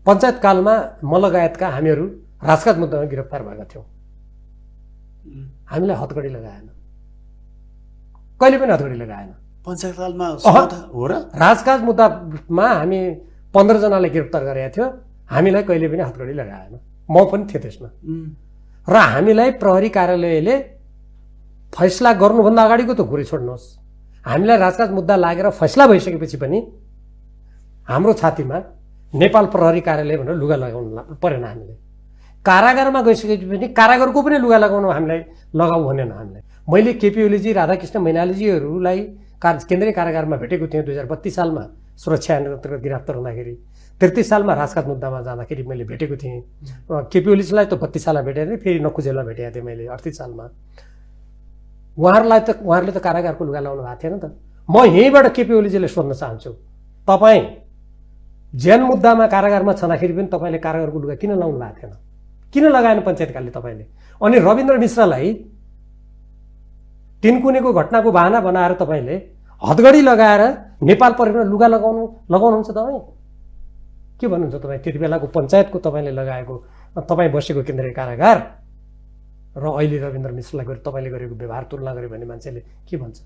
पञ्चायतकालमा म लगायतका हामीहरू राजकाज मुद्दामा गिरफ्तार भएका थियौँ। हामीलाई हतकडी लगाएन, कहिले पनि हतकडी लगाएन। पञ्चायतकालमा हो र? राजकाज मुद्दामा हामी 15 जनालाई गिरफ्तार गरेका थियो, हामीलाई कहिले पनि हतकडी लगाएन। म पनि थिएँ त्यसमा। र हामीलाई प्रहरी कार्यालयले फैसला गर्नुभन्दा अगाडिको त कुरै छोड्नुहोस्, हामीलाई राजकाज मुद्दा लागेर फैसला भइसकेपछि पनि हाम्रो छातीमा नेपाल प्रहरी कार्यालय भनेर लुगा लगाउनु परेन। हामीले कारागारमा गइसकेपछि पनि कारागारको पनि लुगा लगाउनु हामीलाई लगाऊ भनेन हामीलाई। मैले केपी ओलीजी, राधाकृष्ण मैनालीजीहरूलाई केन्द्रीय कारागारमा भेटेको थिएँ 2032 सालमा सुरक्षा ऐन अन्तर्गत गिरफ्तार हुँदाखेरि। 33 सालमा राजकाज मुद्दामा जाँदाखेरि मैले भेटेको थिएँ। केपी ओलीजीलाई त 32 सालमा भेटेको थिएँ, फेरि नकुजेलमा भेटेको थिएँ मैले 38 सालमा। उहाँहरूले त कारागारको लुगा लगाउनु भएको थिएन त। म यहीँबाट केपी ओलीजीले सोध्न चाहन्छु, तपाईँ ज्यान मुद्दामा कारागारमा छँदाखेरि पनि तपाईँले कारागारको लुगा किन लाउनु भएको थिएन? किन लगाएन पञ्चायतकालले तपाईँले? अनि रविन्द्र मिश्रलाई तिनकुनेको घटनाको बहाना बनाएर तपाईँले हतगडी लगाएर नेपाल प्रहरीमा लुगा लगाउनुहुन्छ तपाईँ? के भन्नुहुन्छ तपाईँ? त्यति बेलाको पञ्चायतको तपाईँले लगाएको, तपाईँ बसेको केन्द्रीय कारागार र अहिले रविन्द्र मिश्रलाई तपाईँले गरेको व्यवहार तुलना गर्यो भने मान्छेले के भन्छ?